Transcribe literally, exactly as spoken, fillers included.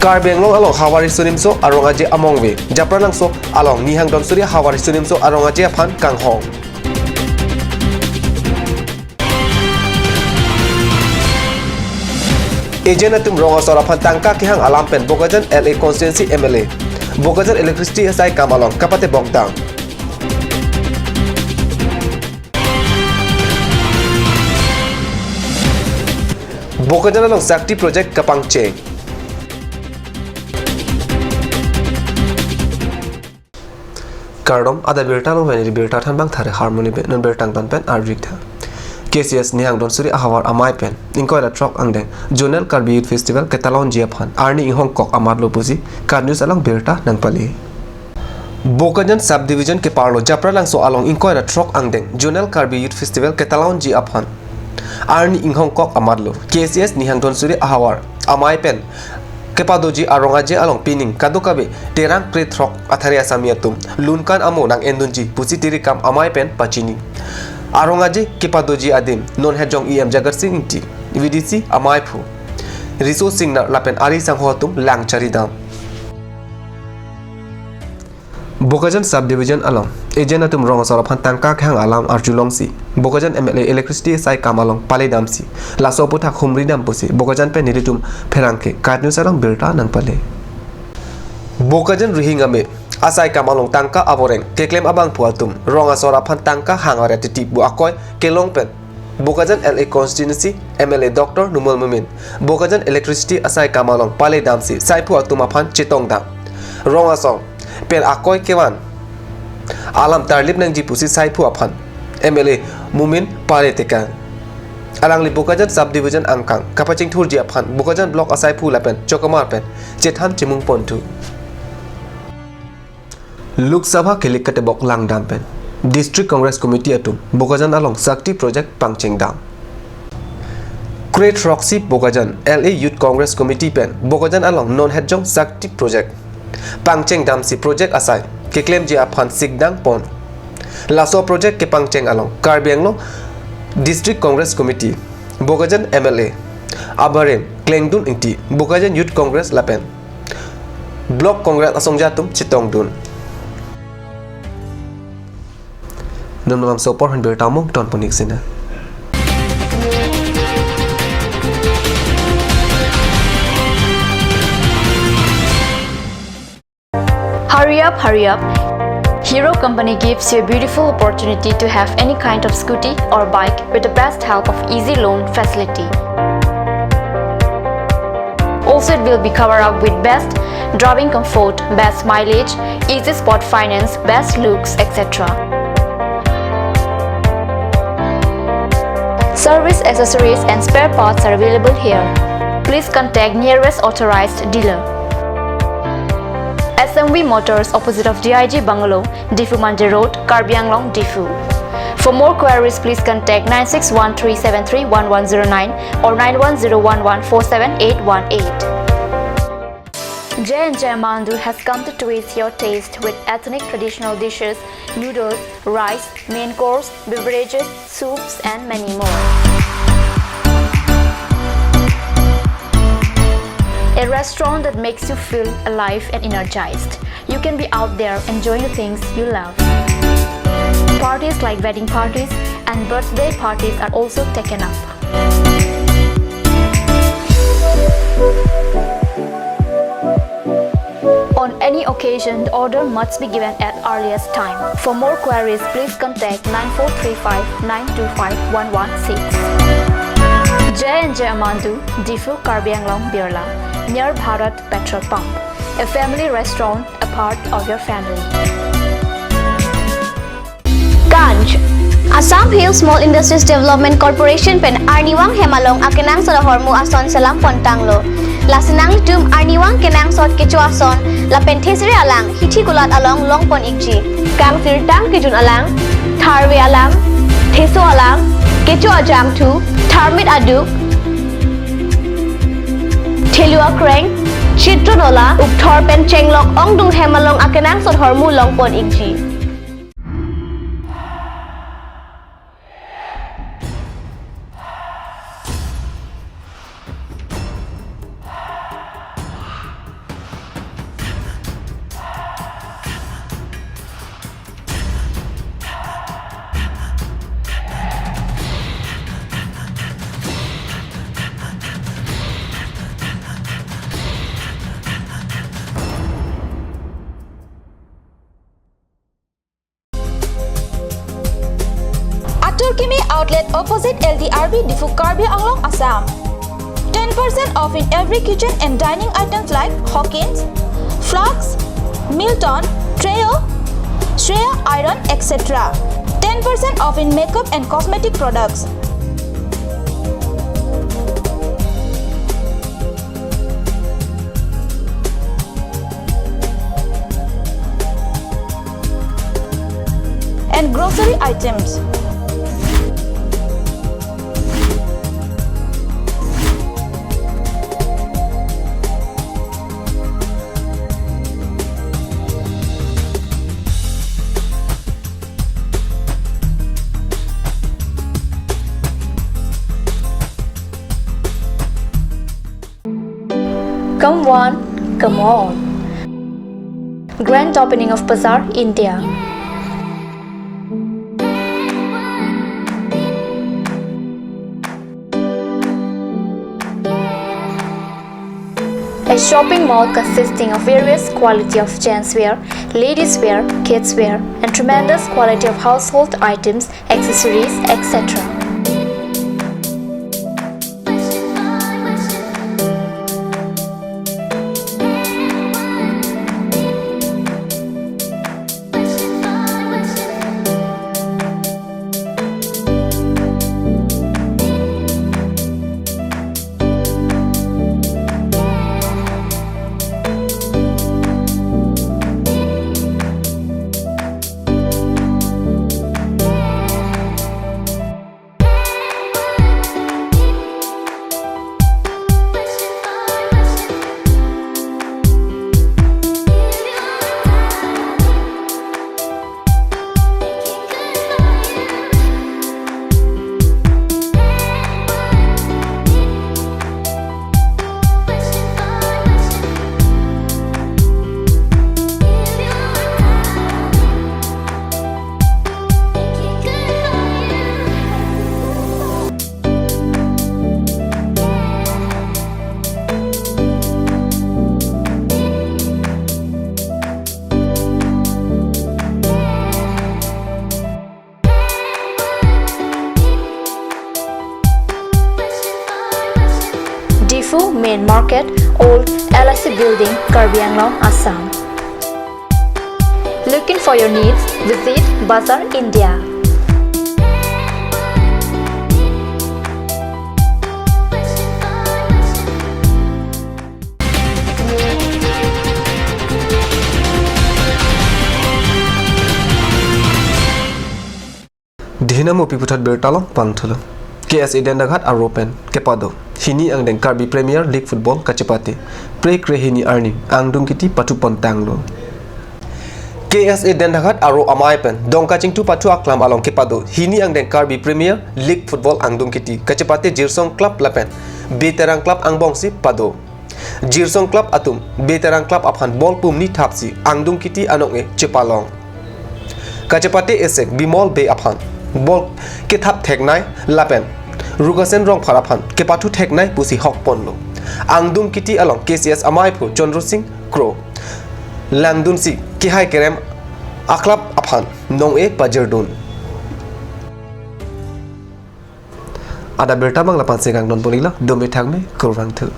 Karbi Anglong along Havar Riso Nimso Arong Aje among ave. Japralangso along Nihang Donsuri Havar Riso Nimso Arong Aje aphan kanghong. Agent atum rong asor aphan tangka kehang alam pen Bokajan L A constituency M L A. Bokajan electricity asai kam along kapatebok dam. Bokajan along Shakti project kapangcheng. Kardom, adap birta along pen neli birta thanbang Thare Harmony pen, non birta angtan pen arjik tha. K C S Nihang Donsuri ahavar amei pen ingkoi ra throk angdeng Zonal Karbi Youth Festival ketalonji aphan arni inghongkok amatlo pusi KAT News along birta nangpale. Bokajan Subdivision keparlo Japralangso along ingkoi ra throk angdeng Zonal Karbi Youth Festival ketalonji aphan arni inghongkok amatlo K C S Nihang Donsuri ahavar amei pen kepadoji Arong Aje along pining kadokave terang krethrok athare asami atum lunkan amo nang-endunji pusi tirikam amei pen pachini. Arong Aje kepadoji adim non hetjong E M Jagat Sing Ingti, V D C ameiphu Riso Singnar lapen ari sangho atum lang charidam. Bokajan Subdivision along agent atum rong asor aphan tangka kehang alam arjulongsi Bokajan M L A electricity asai kam along paledamsi laso aputhak humridam pusi Bokajan pen nelitum pherangke KAT News along birta nangpale. Bokajan Rihing Ame asai kam along tangka avoreng keklem abangphu atum rong asor aphan tangka hang aret titi pu akoi kelong pen Bokajan L A constituency M L A Doctor Numal Momin Bokajan electricity asai kam along paledamsi saiphu atum aphan chetongdam. Rong asor pen akoi kevan alam tarlip nangji pusi saiphu aphan M L A Momin pale tekang. Alangli Bokajan Subdivision angkang kapachingthurji aphan Bokajan Block asaiphu lapen chokamar pen chethan chimung ponthu. Lok Sabha kelik katebok langdam pen District Congress Committee atum Bokajan along Shakti project pangchengdam. Kre throksi Bokajan L A Youth Congress Committee pen Bokajan along non hetjong Shakti project pangchengdamsi project asai keklemji aphan sikdang pon. Laso project kepangcheng along Karbi Anglong District Congress Committee, Bokajan M L A abarim Klengdun Ingti, Bokajan Youth Congress lapen Block Congress asongja atum chetongdun. Non malomso apor aphan birta mung ton ponik sina. Hurry up, hurry up. Hero Company gives you a beautiful opportunity to have any kind of scooty or bike with the best help of easy loan facility. Also, it will be covered up with best driving comfort, best mileage, easy spot finance, best looks, et cetera. Service accessories and spare parts are available here. Please contact nearest authorized dealer. S M V Motors, opposite of D I G Bungalow, Diphu Manja Road, Karbi Anglong, Diphu. For more queries, please contact nine six one three seven three one one zero nine or nine one zero one one four seven eight one eight. J and J Mandu has come to twist your taste with ethnic traditional dishes, noodles, rice, main course, beverages, soups, and many more. A restaurant that makes you feel alive and energized. You can be out there enjoying the things you love. Parties like wedding parties and birthday parties are also taken up. On any occasion, the order must be given at earliest time. For more queries, please contact nine four three five nine two five one one six. J and J Mandu, Diphu, Karbi Anglong, Birla, near Bharat Petrol Pump. A family restaurant, a part of your family. Ganj. Assam Hill Small Industries Development Corporation pen arnivang hem along akenangsot ahormu ason selam pontanglo. Lasi nanglitum arnivang kenangsot kecho ason lapen thesere alang hithi kulat along longpon ikji. Kangsirtang kejun alang, tharve alang, theso alang, kecho ajangthu, tharmit aduk, thelu akreng, chitro nola, ukthor pen chenglok ongdung hem along akenangsot ahormu longpon ikji. Turkimi outlet opposite L D R B Diphu, Karbi Anglong, Assam. Ten percent off in every kitchen and dining items like Hawkins, Flax, Milton, Trio, Shreya Iron, et cetera. Ten percent off in makeup and cosmetic products. And grocery items. Come one, come all. Grand opening of Bazaar, India. A shopping mall consisting of various quality of gents wear, ladies wear, kids wear, and tremendous quality of household items, accessories, et cetera. Diphu Main Market, Old L I C Building, Karbi Anglong, Assam. Looking for your needs? Visit Bazaar India. Dihinam api puthot birta along pangthulo. K S A Dendaghat aro pen kepado hini angdeng Karbi Premier League Football kachepate phre krehini arni angdung kiti pathu pontanglo. K S A Dendaghat aro amei pen Dongka Chingthu pathu aklam along kepado hini angdeng Karbi Premier League Football angdung kiti kachepate Jirsong Club lapen Beterang Club angbongsi pado. Jirsong Club atum Beterang Club aphan ball pumni thapsi angdung kiti anong-e chepalong. Kachepate esek Bimol Bey aphan ball kethap theknei lapen Rukasen Rongphar aphan kepathu theknei pusi hokponlo. Angdung kiti along K C S amaiphu Chandra Singh Kro langdunsi kehai kerem a-club aphan nong-e pajirdun. Adap birta abang lapu-an si kangton ponlo, dome thakme, kurvangthu.